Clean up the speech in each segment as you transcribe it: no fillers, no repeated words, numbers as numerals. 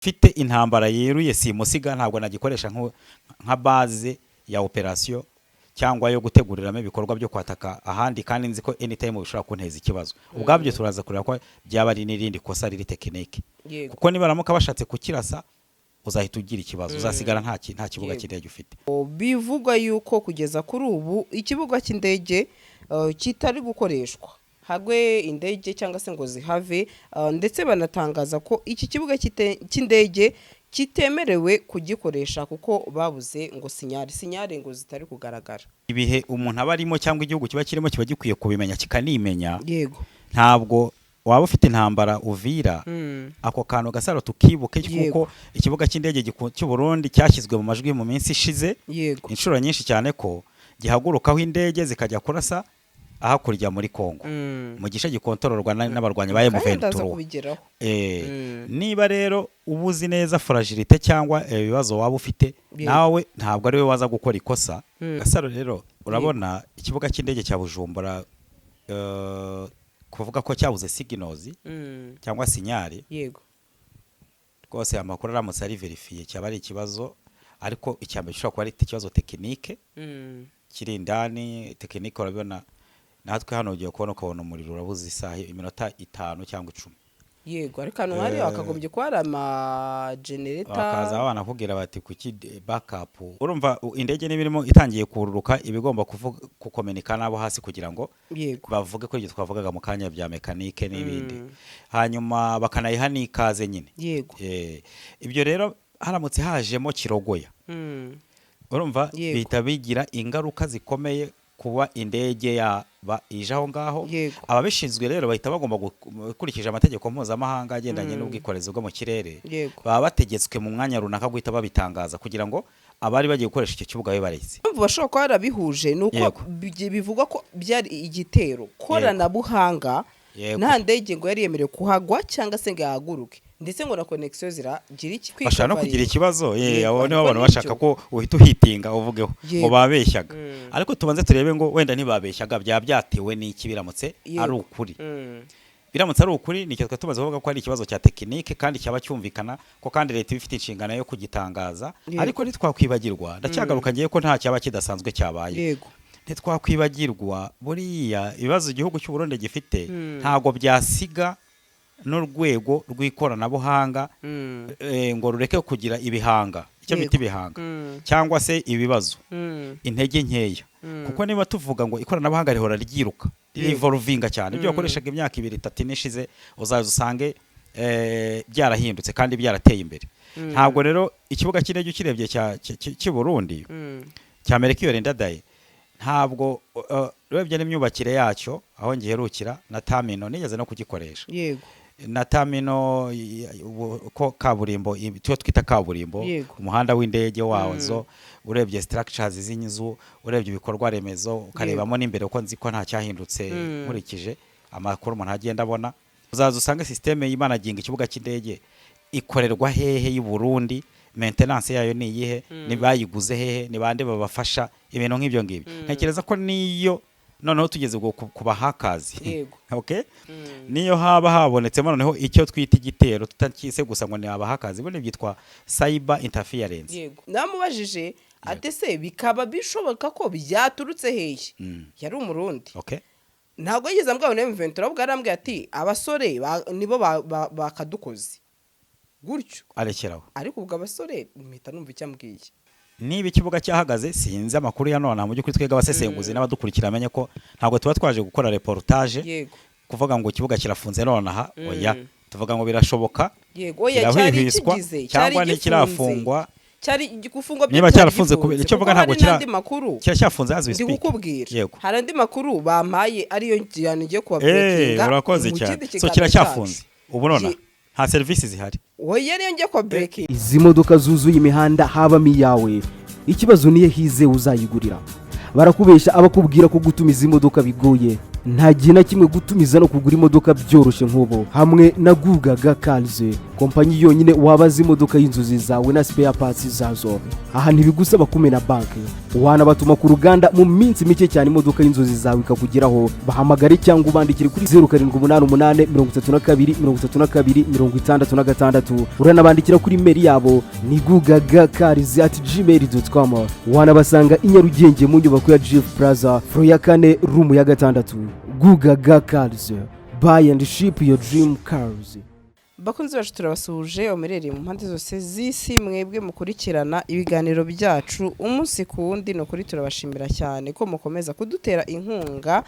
Mfite intambara yeruye simusiga, ntabwo nagikoresha nka base ya operation cyangwa yo guteguriramo ibikorwa byo kwataka ahandi, kandi nzi ko anytime bishobora kunteza ikibazo. Ubwabyo turaza kureba ko byaba ari n'irindi kosa riri technique, kuko nibaramuka bashatse kukirasa uzahita ugira ikibazo, uzasigara nta kibuga cy'indege ufite. Bivugwa yuko kugeza kuri ubu ikibuga cy'indege kitari gukoreshwa, hagwe indege cyangwa se ngo zihave, ndetse banatangaza ko iki kibuga cy'indege kitemerewe kugikoresha kuko babuze ngo signal ngo zitari kugaragara. Ibihe umuntu aba arimo cyangwa igihugu kiba kirimo kiba gikwiye kubimenya, kikanimenya. Ntabwo waba ufite intambara Uvira, ako kantu, Gasaro, tukibuke, kuko ikibuga cy'indege cy'u Burundi cyashyizwe mu majwi mu minsi ishize inshuro nyinshi cyane ko gihagurukaho indege zikajya kurasa hakurya muri Kongo, mu gice gikontororwa n'abarwanyi ba Kandi ndaza M23. kubigeraho. Niba rero uba uzi neza fragilité cyangwa ibibazo waba ufite, nawe ntabwo ari we waza gukora ikosa. Gasaro, rero urabona ikibuga cy'indege cya Bujumbura, kuvuga ko cyabuze signals cyangwa signal, rwose amakuru aramutse ari vérifié cyaba ari ikibazo. Ariko icya mbere gishobora kuba ari ikibazo technique kiri indani. Technique urabibona, natwe hano ugiye kubona ukabona umuriro urabuze isaha, iminota 5 cyangwa 10. Yego, ariko hano hari hakagombye kuba hari amagenerator. Bakaza banakubwira bati kuki backup. Urumva indege niba irimo itangiye kururuka, iba igomba kuvuga, kukominika n'abo hasi kugira ngo bavuge ko ibyo twavugaga mu kanya bya mécanique n'ibindi, hanyuma bakanayiha n'ikaze nyine. Ibyo rero haramutse hajemo kirogoya, urumva bihita bigira ingaruka zikomeye kuba indege yaba ije aho ngaho. Ababishinzwe rero bahita bagomba, gukurikije amategeko mpuzamahanga agendanye n'ubwikorezi bwo mu kirere, baba bategetswe mu mwanya runaka guhita babitangaza kugira ngo abari bagiye gukoresha icyo kibuga babe baretse. Impamvu bashobora kuba barabihuje ni uko bivugwa ko byari igitero koranabuhanga. Nta ndege ngo yari yemerewe kuhagwa cyangwa se ngo yahaguruke, ndetse ngo na connexion ziragira iki. Bashobora no kugira ikibazo. Abo nibo ariko abantu bashaka nibyo. ko uhita uhitinga uvugeho ngo babeshyaga. Ariko tubanze turebe ngo wenda ntibabeshyaga, byaba byatewe n'iki biramutse ari ukuri. Biramutse ari ukuri, nicyo twe tumaze kuvuga ko ari ikibazo cya technique, kandi cyaba cyumvikana ko kandi leta iba ifite inshingano yo kugitangaza. Ariko ntitwakwibagirwa, ndacyagaruka ngiye ko nta cyaba kidasanzwe cyabaye. Ntitwakwibagirwa buriya ibibazo igihugu cy'u Burundi gifite, ntabwo byasiga n'urwego rw'ikoranabuhanga ngo rureke kugira ibihanga, icyo bita ibihanga cyangwa se ibibazo, intege nkeya. Kuko niba tuvuga ngo ikoranabuhanga rihora ryiruka, rivolvinga cyane, ibyo wakoreshaga imyaka 2, 3, 4 ishize uzaza usange byarahindutse kandi byarateye imbere. Ntabwo rero ikibuga cy'indege ukirebye cy'i Burundi cya Melchior Ndadaye, ntabwo urebye n'imyubakire yacyo aho ngiherukira na terminal, nigeze no kugikoresha, na terminal ko kaburimbo, icyo twita kaburimbo, umuhanda w'indege wazo, urebye structures z'inzu, urebye ibikorwa remezo, ukarebamo n'imbere, uko nzi ko nta cyahindutse nkurikije amakuru umuntu agenda abona, uzaza usange système y'imanaginga ikibuga cy'indege ikorerwa hehe y'u Burundi, maintenance yayo ni iyihe, ni bayiguze hehe, ni bande babafasha, ibintu nk'ibyo ngibyo. Ntekereza ko niyo noneho tugeze ubwo ku bahakazi, okay, niyo haba habonetsemo noneho icyo twita igitero, tutakise gusa ngo ni abahakazi, bundi byitwa cyber interference. Yego, namubajije ati se bikaba bishoboka ko byaturutse hehe? Yari Umurundi. Ntabwo yigeze ambwira ngo M23, ahubwo yarambwiye ati abasore nibo bakadukoze gutyo. Arekeraho. Ariko ubwo abasore mpita numva icyo ambwiye. Niba ikibuga cyahagaze, sinzi amakuru ya none. Mu by'ukuri twebwe abasesenguzi n'abadukurikira amenye ko ntabwo tuba twaje gukora reportage kuvuga ngo ikibuga kirafunze nonaha. Oya, tuvuga ngo birashoboka, Yego, oya, cyari kirahwihwiswa kigize cyari cyangwa gifunze. ntikirafungwa. Cyari gufungwa byo Niba cyari cyarafunze gifunze, icyo mvuga kuko ntabwo hari n'andi makuru kiracyafunze as we ndi speak. kukubwira. Hari andi makuru bampaye ariyo njyana ngiye kubabreakinga Urakoze mu cyane. kindi So kiganiro kiracyafunze cyacu. ubu nona, nta serivisi zihari. Oya, niyo ngiye kubabreakinga. Izi modoka zuzuye imihanda habamo iyawe? Ikibazo niyo hize uzayigurira. Barakubeshya abakubwira ko gutumiza imodoka bigoye. Nta gihe na kimwe gutumiza no kugura imodoka byoroshye nk'ubu hamwe na Gugaga Cars. Kompanyi yonyine wabaza imodoka y'inzozi zawe na spare parts zazo. Aha ntibigusaba kumena banki, wanabatuma ku ruganda, mu minsi mike cyane imodoka y'inzozi zawe ikakugeraho. Bahamagare cyangwa ubandikire kuri 0788 32 32 66. Uranabandikira kuri email yabo ni gugagacars@gmail.com. Wanabasanga i Nyarugenge mu nyubako ya GF Plaza, floor ya 4, room ya 6. Gugaga Cars, buy and ship your dream cars. Bakunzi bacu, turabasuhuje umerereye mu mpande zose z'isi, mwebwe mukurikirana ibiganiro byacu umunsi ku wundi. Ni ukuri turabashimira cyane ko mukomeza kudutera inkunga,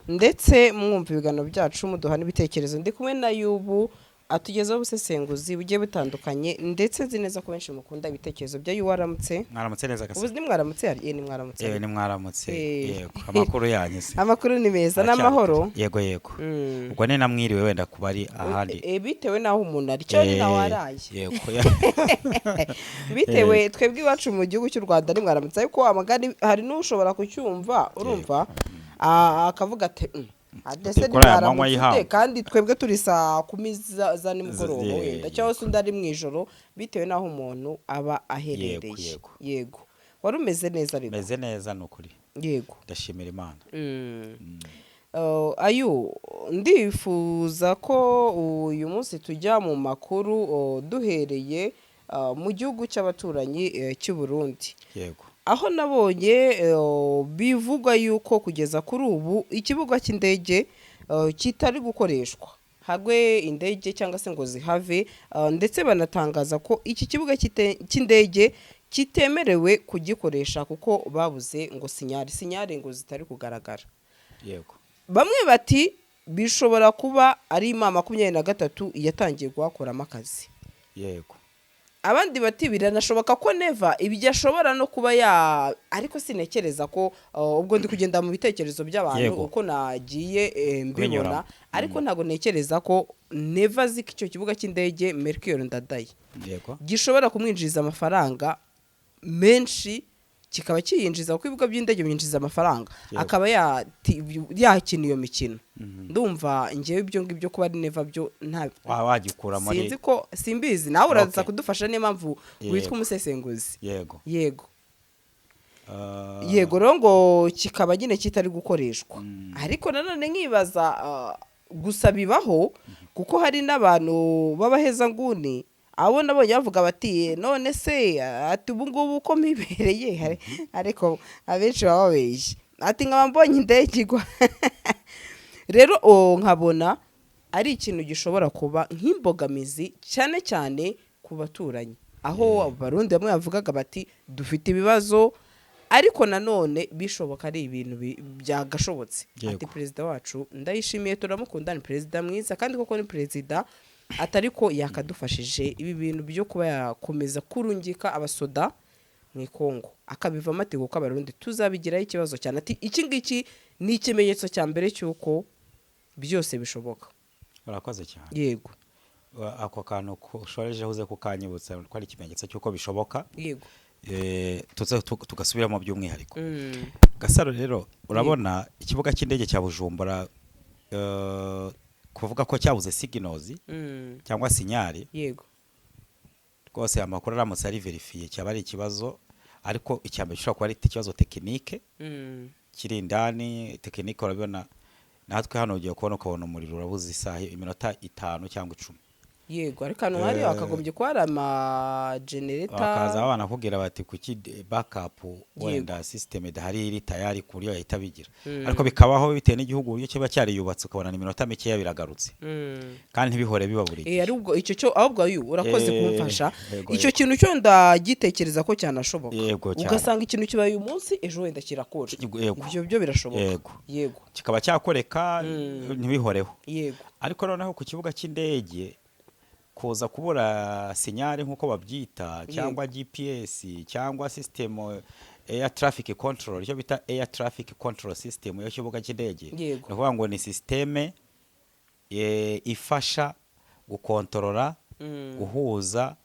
ndetse mwumva ibiganiro byacu, muduha n'ibitekerezo. Ndi kumwe na Yubu, atugezaho ubusesenguzi bugiye butandukanye, ndetse nzi neza ko benshi mukunda ibitekerezo bya Yubu. Waramutse? Mwaramutse neza, Gasa. Ubu ni mwaramutse hari ni mwaramutse. Yewe, ni mwaramutse. Yego, amakuru yanyu se? Amakuru ni meza. Aracyari N'amahoro. kare. Yego. Ubwo ni namwiriwe wenda kuba ari ahandi. Bitewe n'aho umuntu ari cyangwa ni nawe araye. Yego. Bitewe twebwe iwacu mu gihugu cy'u Rwanda ni mwaramutse, ariko amagani hari n'ushobora kucyumva, urumva, akavuga ati "Ate se Kuri aya manywa mwaramutse y'ihangu." ute?" Kandi twebwe turi saa 10 za nimugoroba wenda, cyangwa se undi ari mu ijoro, bitewe n'aho umuntu aba aherereye. Yego. Yego, wari umeze neza ariko? Meze neza, ni ukuri. Ndashimira Imana. Ayu, ndifuza ko uyu munsi tujya mu makuru, duhereye mu gihugu cy'abaturanyi cy'u Burundi, aho nabonye bivugwa yuko kugeza kuri ubu ikibuga cy'indege kitari gukoreshwa, hagwe indege cyangwa se ngo zihave, ndetse banatangaza ko iki kibuga cy'indege kitemerewe kugikoresha kuko babuze ngo signal ngo zitari kugaragara. Bamwe bati bishobora kuba ari M23 yatangiye kuhakoramo akazi. Abandi bati biranashoboka ko Neva ibyo ashobora no kuba ya, ariko sinekereza ko ubwo ndi kugenda mu bitekerezo by'abantu uko nagiye mbibona, Kubinyuramo. ariko ntabwo ntekereza ko Neva azi ko icyo kibuga cy'indege Melchior Ndadaye gishobora kumwinjiriza amafaranga menshi, kikaba kiyinjiza, kuko ibigo by'indege byinjiza amafaranga, akaba yakina iyo mikino. Ndumva ngewe ibyo ngibyo kuba ari Neva byo nta Wagikura muri sinzi ko, simbizi, nawe uraza kudufasha, niyo mpamvu witwa umusesenguzi. Yego. Yego. Yego, rero ngo kikaba nyine kitari gukoreshwa, ariko nanone nkibaza, gusa bibaho kuko hari n'abantu b'abahezanguni abo nabonye bavuga bati none se, ati ubu ngubu uko mpibereye ariko abenshi baba babeshye, ati nkaba mbonye indege igwa. Rero nkabona ari ikintu gishobora kuba nk'imbogamizi cyane cyane ku baturanyi, aho Abarundi bamwe bavugaga bati dufite ibibazo, ariko nanone bishoboka ari ibintu byagashobotse. Ati perezida wacu Ndayishimiye turamukunda, ni perezida mwiza, kandi koko ni perezida, atari ko yakadufashije ibi bintu byo kuba yakomeza kurungika abasoda mu Kongo akabivamo, ati kuko Abarundi tuzabigiraho ikibazo cyane, ati iki ngiki ni ikimenyetso cya mbere cy'uko byose bishoboka. Urakoze cyane. Ako kantu ushorejeho uze kukanyibutsa ko ari ikimenyetso cy'uko bishoboka. Tuze tugasubiramo by'umwihariko. Gasaro, rero urabona ikibuga cy'indege cya Bujumbura, kuvuga ko cyabuze signals cyangwa signal, rwose amakuru aramutse ari vérifié cyaba ari ikibazo, ariko icya mbere gishobora kuba ari ikibazo technique kiri indani. Technique urabibona, natwe hano ugiye kubona ukabona umuriro urabuze isaha, iminota 5 cyangwa 10. Yego, ariko hano hari hakagombye kuba hari amagenerator. Bakaza banakubwira bati kuki backup wenda system idahari iri tayari ku buryo yahita bigira, ariko bikabaho bitewe n'igihugu uburyo kiba cyariyubatse, ukabona ni iminota mikeya biragarutse, kandi ntibihore biba buri gihe. Ahubwo icyo cyo, ahubwo ayu urakoze kumfasha. Yego. Icyo kintu cyo ndagitekereza ko cyanashoboka, Yego, cyane. ugasanga ikintu kibaye uyu munsi, ejo wenda kirakora. Ibyo byo birashoboka. Kikaba cyakoreka, ntibihoreho. Ariko noneho ku kibuga cy'indege kuza kubura signal nk'uko babyita, cyangwa GPS cyangwa system air traffic control, icyo bita air traffic control system y'ikibuga cy'indege, ni ukuvuga ngo ni système ifasha gukontorora, guhuza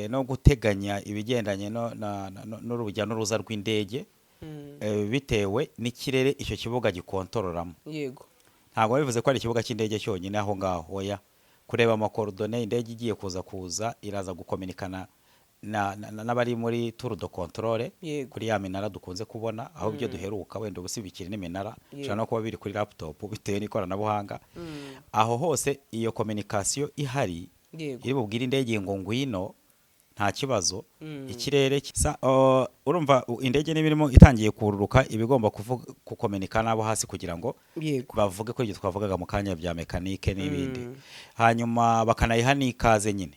no guteganya ibigendanye n'urujya n'uruza rw'indege, bitewe n'ikirere icyo kibuga gikontororamo. Ntabwo bivuze ko ari ikibuga cy'indege cyonyine aho ngaho, oya, Kureba ama coordonnées, indege igiye kuza iraza gukominikana n'abari muri tour de contrôle kuri ya minara dukunze kubona, aho ibyo duheruka wenda ubu si bikiri n'iminara, bishobora no kuba biri kuri laptop bitewe n'ikoranabuhanga. Aho hose iyo communication ihari iri bubwire indege ngo ngwino, nta kibazo. Ikirere urumva indege niba irimo itangiye kururuka, iba igomba kuvuga, kukominika n'abo hasi kugira ngo bavuge ko ibyo twavugaga mu kanya bya mécanique n'ibindi, hanyuma bakanayiha n'ikaze nyine.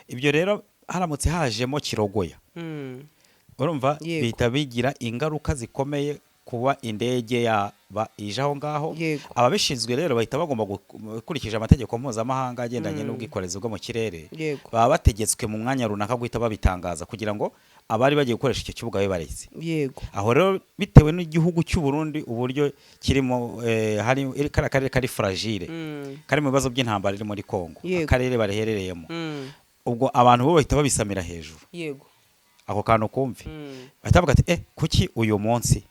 Ibyo rero haramutse hajemo kirogoya, urumva bihita bigira ingaruka zikomeye kuba indege yaba ije aho ngaho. Ababishinzwe rero bahita bagomba, gukurikije amategeko mpuzamahanga agendanye n'ubwikorezi bwo mu kirere, baba bategetswe mu mwanya runaka guhita babitangaza kugira ngo abari bagiye gukoresha icyo kibuga babe baretse. Aho rero, bitewe n'igihugu cy'u Burundi uburyo kirimo, hari kariya karere kari fragile, kari mu bibazo by'intambara iri muri Kongo, akarere bareherereyemo, ubwo abantu bo bahita babisamira hejuru. Ako kantu kumve. Bahita bavuga ati: "Eh, kuki uyu munsi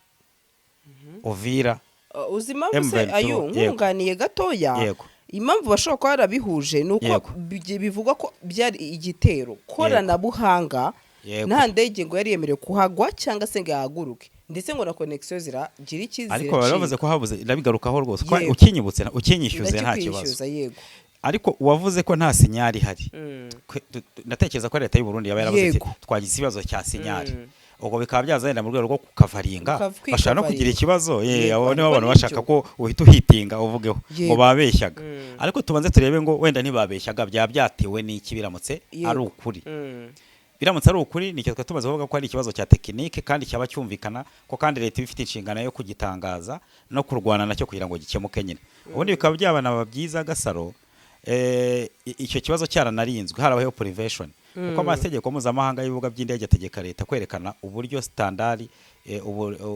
Uvira Uzi impamvu se M23? Ayo Yego. nkunganiye gatoya. Yego. Impamvu bashobora kuba barabihuje ni uko bivugwa ko byari igitero koranabuhanga. Nta ndege ngo yari yemerewe kuhagwa cyangwa se ngo yahaguruke, ndetse ngo na connexion ziragira iki, Ariko bari bavuze ko habuze, ndabigarukaho rwose ko ukinyibutse ukinyishyuze nta kibazo. Ndakikwishyuza, yego. Ariko uwavuze ko nta signal ihari, ndatekereza ko leta y'u Burundi yaba yaravuze iti: "Twagize ikibazo cya signal." Ubwo bikaba byazagenda mu rwego rwo kukavaringa, bashobora no kugira kwikavaringa. ikibazo. Abo nibo Ariko abantu bashaka nibyo. ko uhita uhitinga uvugeho ngo babeshyaga. Ariko tubanze turebe ngo wenda ntibabeshyaga, byaba byatewe n'iki biramutse ari ukuri. Biramutse ari ukuri, nicyo twe tumaze kuvuga ko ari ikibazo cya technique, kandi cyaba cyumvikana ko kandi leta iba ifite inshingano yo kugitangaza no kurwana nacyo kugira ngo gikemuke nyine. Ubundi bikaba byabanaba byiza, Gasaro, icyo kibazo cyaranarinzwe, harabayeho prevention, kuko amategeko mpuzamahanga y'ibibuga by'indege ategeka leta kwerekana uburyo standard,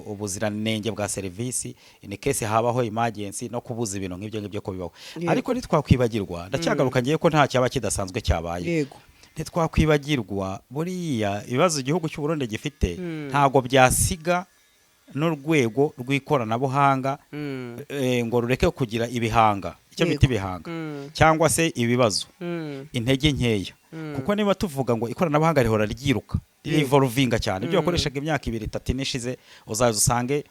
ubuziranenge bwa serivisi in case habaho emergency no kubuza ibintu nk'ibyo ngibyo ko bibaho. Ariko ntitwakwibagirwa, ndacyagaruka ngiye ko nta cyaba kidasanzwe cyabaye. Ntitwakwibagirwa buriya ibibazo igihugu cy'u Burundi gifite ntabwo byasiga n'urwego rw'ikoranabuhanga ngo rureke kugira ibihanga, icyo bita ibihanga cyangwa se ibibazo, intege nkeya, kuko niba tuvuga ngo ikoranabuhanga rihora ryiruka, rivolvinga cyane, ibyo wakoreshaga imyaka 2, 3, 4 ishize uzaza usange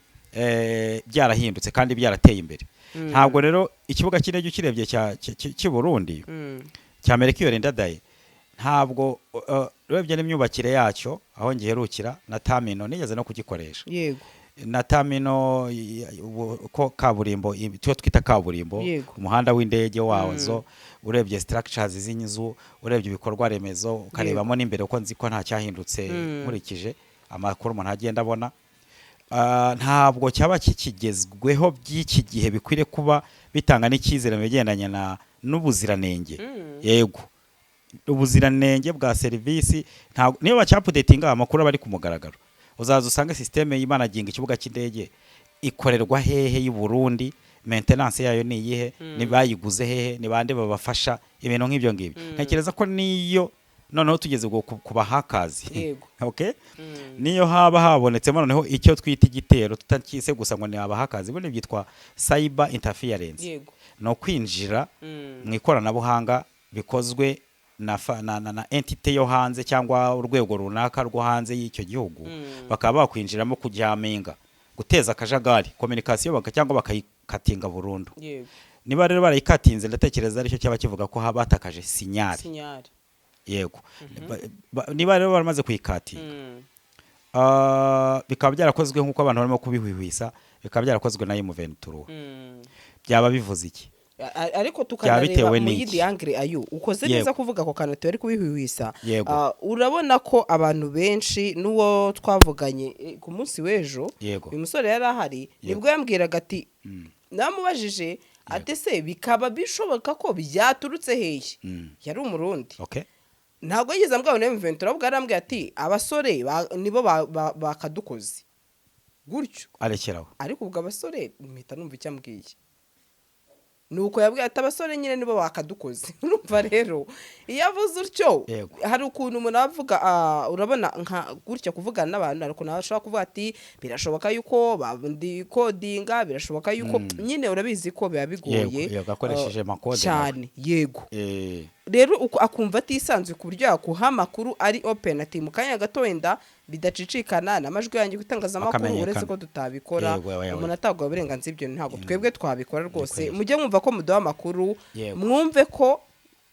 byarahindutse kandi byarateye imbere. Ntabwo rero ikibuga cy'indege ukirebye cy'i Burundi cya Melchior Ndadaye, ntabwo urebye n'imyubakire yacyo aho ngiherukira na terminal, nigeze no kugikoresha, na terminal ko kaburimbo, tuyo twita kaburimbo, umuhanda w'indege wazo, urebye structures z'inzu, urebye ibikorwa remezo, ukarebamo n'imbere, uko nzi ko nta cyahindutse nkurikije amakuru umuntu agenda abona, ntabwo cyaba kikigezweho by'iki gihe bikwiriye kuba bitanga n'icyizere mu bigendanye na n'ubuziranenge. Yego, ubuziranenge bwa serivisi ntabwo niyo bacyaupdatinga amakuru aba ari ku mugaragaro. Uzaza usange système y'imanaginga ikibuga cy'indege ikorerwa hehe y'u Burundi, maintenance yayo ni iyihe, ni bayiguze hehe, ni bande babafasha, ibintu nk'ibyo ngibyo. Ntekereza ko niyo noneho tugeze ubwo ku bahakazi, okay, niyo haba habonetsemo noneho icyo twita igitero, tutakise gusa ngo ni abahakazi, bundi byitwa cyber interference, no kwinjira mu ikoranabuhanga bikozwe na entité yo hanze cyangwa urwego runaka rwo hanze y'icyo gihugu, bakaba bakwinjiramo kujyaminga, guteza akajagari communication cyangwa bakayikatinga burundu. Niba rero barayikatinze, ndatekereza aricyo cyaba kivuga ko batakaje signal. Signal. Yego. Niba rero baramaze kuyikatinga, bikaba byarakozwe nk'uko abantu barimo kubihwihwisa, bikaba byarakozwe na M23, byaba bivuze iki? Ariko tukanareba Bitewe mu n'iki? yindi angle. Ayo ukoze neza kuvuga ako kantu turi kubihwihwisa. Urabona ko abantu benshi n'uwo twavuganye ku munsi w'ejo, uyu musore yari ahari, nibwo yambwiraga ati, namubajije ati: "Se bikaba bishoboka ko byaturutse hehe?" Yari Umurundi. Ntabwo yigeze ambwira ngo M23, ahubwo yarambwiye ati: "Abasore nibo bakadukoze gutyo." Arekeraho. Ariko ubwo abasore mpita numva icyo ambwiye. Nuko yabwiye ati: "Abasore nyine nibo bakadukoze." Urumva rero, iyo avuze utyo, hari ukuntu umuntu avuga, urabona nka gutya kuvugana n'abantu, hari ukuntu ashobora kuvuga ati: "Birashoboka yuko bandikodinga, birashoboka yuko nyine." Urabizi ko biba bigoye. Yego, akoresheje amakode. Cyane, yego. Rero uko akumva atisanzuye ku buryo yakuha amakuru ari open, ati mu kanya gato wenda bidacicikana n'amajwi yanjye ku itangazamakuru, Akamenyekana. uretse ko tutabikora. Yego. Umuntu ataguha uburenganzira, ibyo ntabwo twebwe twabikora rwose. Kweli. Mujye mwumva ko muduha amakuru, mwumve ko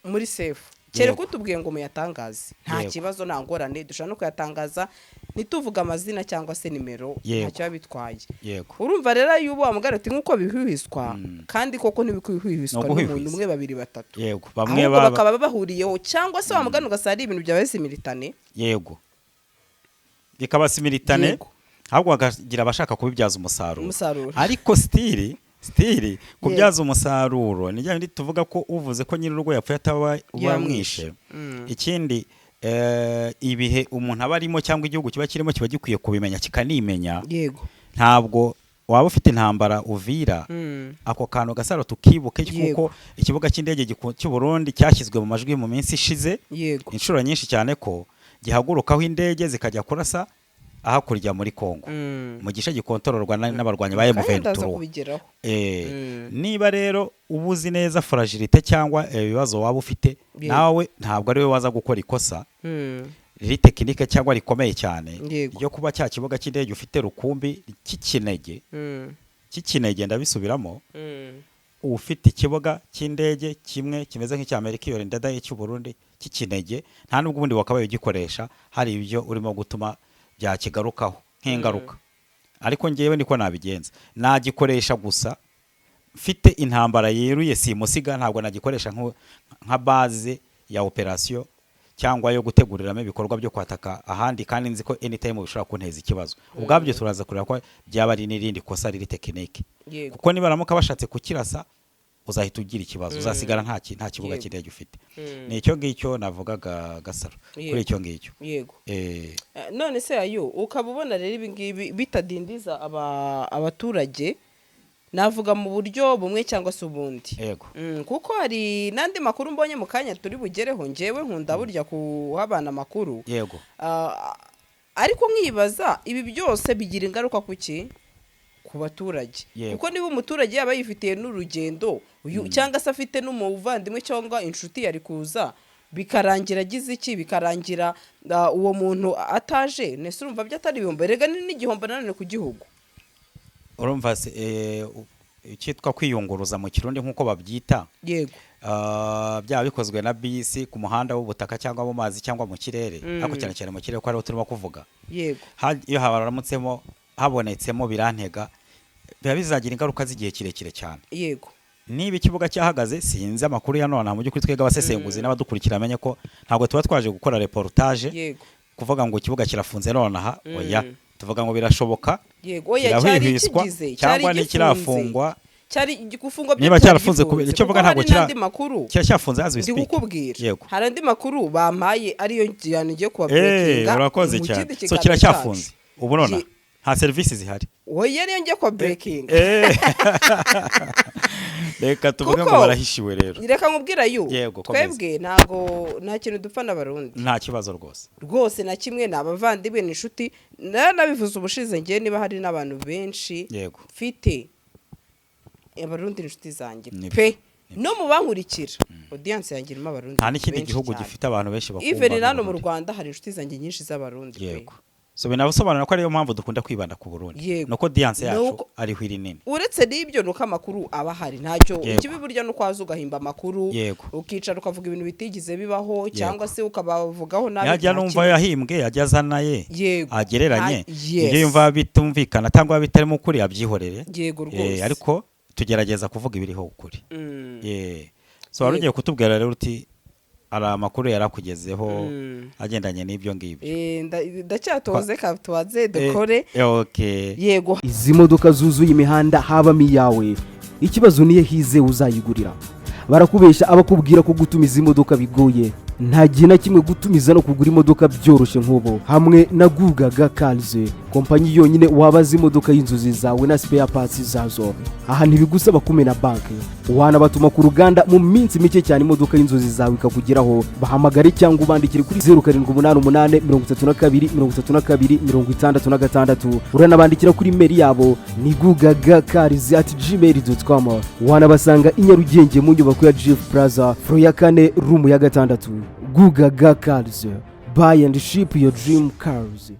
muri safe, kereka utubwiye ngo muyatangaze, nta kibazo, nta ngorane, dushobora no kuyatangaza ntituvuge amazina cyangwa se nimero, ntacyo biba bitwaye. Urumva rero, iyo ubu wamugana ati nk'uko bihwihwiswa, kandi koko ntibihwihwiswa Ni n'umuntu uguhwihwisa. umwe, babiri, batatu, Bamwe ahubwo baba bakaba bahuriyeho, cyangwa se wamugana ugasanga ari ibintu byabaye simultané. Yego, bikaba simultané, ahubwo bakagira abashaka kubibyaza umusaruro. Umusaruro. Ariko still kubyaza umusaruro ni bya bindi tuvuga ko uvuze ko nyir'urugo yapfuye ataba wamwishe. Ikindi, ibihe umuntu aba arimo cyangwa igihugu kiba kirimo kiba gikwiye kubimenya, kikanimenya. Ntabwo waba ufite intambara Uvira, ako kantu, Gasaro, tukibuke, kuko ikibuga cy'indege cy'u Burundi cyashyizwe mu majwi mu minsi ishize inshuro nyinshi cyane ko gihagurukaho indege zikajya kurasa hakurya muri Kongo, mu gice gikontororwa n'abarwanyi ba Kandi ndaza M23. kubigeraho. Niba rero uba uzi neza fragilité cyangwa ibibazo waba ufite, nawe ntabwo ari we waza gukora ikosa riri technique cyangwa rikomeye cyane ryo kuba cya kibuga cy'indege ufite rukumbi cy'ikinege, cy'ikinege, ndabisubiramo, ufite ikibuga cy'indege kimwe kimeze nk'icya Amerika iyo ndadaye cy'u Burundi cy'ikinege, nta nubwo ubundi wakabaye ugikoresha hari ibyo urimo gutuma byakigarukaho nk'ingaruka. Ariko ngewe niko nabigenza: nagikoresha gusa mfite intambara yeruye simusiga. Ntabwo nagikoresha nka base ya operation cyangwa yo guteguriramo ibikorwa byo kwataka ahandi, kandi nzi ko anytime bishobora kunteza ikibazo. Ubwabyo turaza kureba ko byaba ari n'irindi kosa riri technique, kuko nibaramuka bashatse kukirasa uzahita ugira ikibazo, uzasigara nta kibuga cy'indege ufite. Ni icyo ngicyo navugaga, Gasaro, kuri icyo ngicyo. None se ayo ukaba ubona rero ibi ngibi bitadindiza abaturage, navuga mu buryo bumwe cyangwa se ubundi? Yego. Kuko hari n'andi makuru mbonye mu kanya turi bugereho. Ngewe nkunda burya kuha abana amakuru. Ariko nkibaza, ibi byose bigira ingaruka ku ki? Ku baturage. Kuko niba umuturage yaba yifitiye n'urugendo cyangwa se afite n'umuvandimwe cyangwa inshuti yari kuza, bikarangira agize iki, bikarangira uwo muntu ataje, nese urumva byo atari ibihombo? Erega ni n'igihombo nanone ku gihugu. Urumva se, icyitwa kwiyunguruza mu Kirundi nk'uko babyita, byaba bikozwe na bisi ku muhanda w'ubutaka cyangwa mu mazi cyangwa mu kirere, ariko cyane cyane mu kirere ko ariho turimo kuvuga, iyo habaramutsemo habonetsemo birantega, biba bizagira ingaruka z'igihe kirekire cyane. Niba ikibuga cyahagaze, sinzi amakuru ya none. Mu by'ukuri twebwe abasesenguzi n'abadukurikira amenye ko ntabwo tuba twaje gukora reportage kuvuga ngo ikibuga kirafunze nonaha. Oya, tuvuga ngo birashoboka, Yego, oya, cyari kirahwihwiswa kigize cyari cyangwa gifunze. ntikirafungwa. Cyari gufungwa byo Niba cyari cyarafunze gifunze, icyo mvuga kuko ntabwo hari n'andi makuru kiracyafunze as we ndi speak. kukubwira. Hari andi makuru bampaye ariyo njyana ngiye kubabreakinga Urakoze mu cyane. kindi So kiganiro kiracyafunze cyacu. Ubu nona nta serivisi zihari. Oya, niyo ngiye kubabreakinga. Reka tuvuge ngo Kuko barahishiwe rero. Reka nkubwira yu, Yego, komeza. twebwe ntabwo nta kintu dupfa n'Abarundi. Nta kibazo rwose. Rwose na kimwe, ni abavandimwe, ni inshuti. Nabivuze ubushize ngewe, niba hari n'abantu benshi mfite, Abarundi ni inshuti zanjye pe. No mu bankurikira, audience yanjye irimo Abarundi Nta n'ikindi benshi gihugu cyane. gifite abantu benshi bakumva Even hano mu nk'Uburundi. Rwanda hari inshuti zanjye nyinshi z'Abarundi pe. Yego, so binasobanura ko ariyo mpamvu dukunda kwibanda ku Burundi, nuko audience yacu ariho iri nini. Uretse n'ibyo, nuko amakuru aba ahari, ntacyo ikibi burya nuko waza ugahimba amakuru, ukicara ukavuga ibintu bitigeze bibaho, cyangwa se ukabavugaho nabi, Yajya nta numva kibi. yahimbwe, ajya azana ye agereranye ibyo yumva bitumvikana cyangwa bitarimo ukuri, abyihorere. Yego rwose. Ariko tugerageza kuvuga ibiriho ukuri. So wari ugiye kutubwira rero uti hari amakuru yarakugezeho agendanye n'ibyo ngibyo. Ndacyatoze ka tubanze dukore. Okay. Yego. Izi modoka zuzuye imihanda habamo iyawe? Ikibazo niyo hize uzayigurira. Barakubeshya abakubwira ko gutumiza imodoka bigoye. Nta gihe na kimwe gutumiza no kugura imodoka byoroshye nk'ubu hamwe na Gugaga Cars, kompanyi yonyine wabaza imodoka y'inzozi zawe na spare parts zazo. Aha ntibigusaba kumena banki, wanabatuma ku ruganda, mu minsi mike cyane imodoka y'inzozi zawe ikakugeraho. Bahamagare cyangwa ubandikire kuri 0788 32 32 66. Uranabandikira kuri email yabo ni gugagacars@gmail.com. Wanabasanga i Nyarugenge mu nyubako ya Jifu Plaza, floor ya kane, room ya gatandatu. Gugaga Cars, buy and ship your dream cars.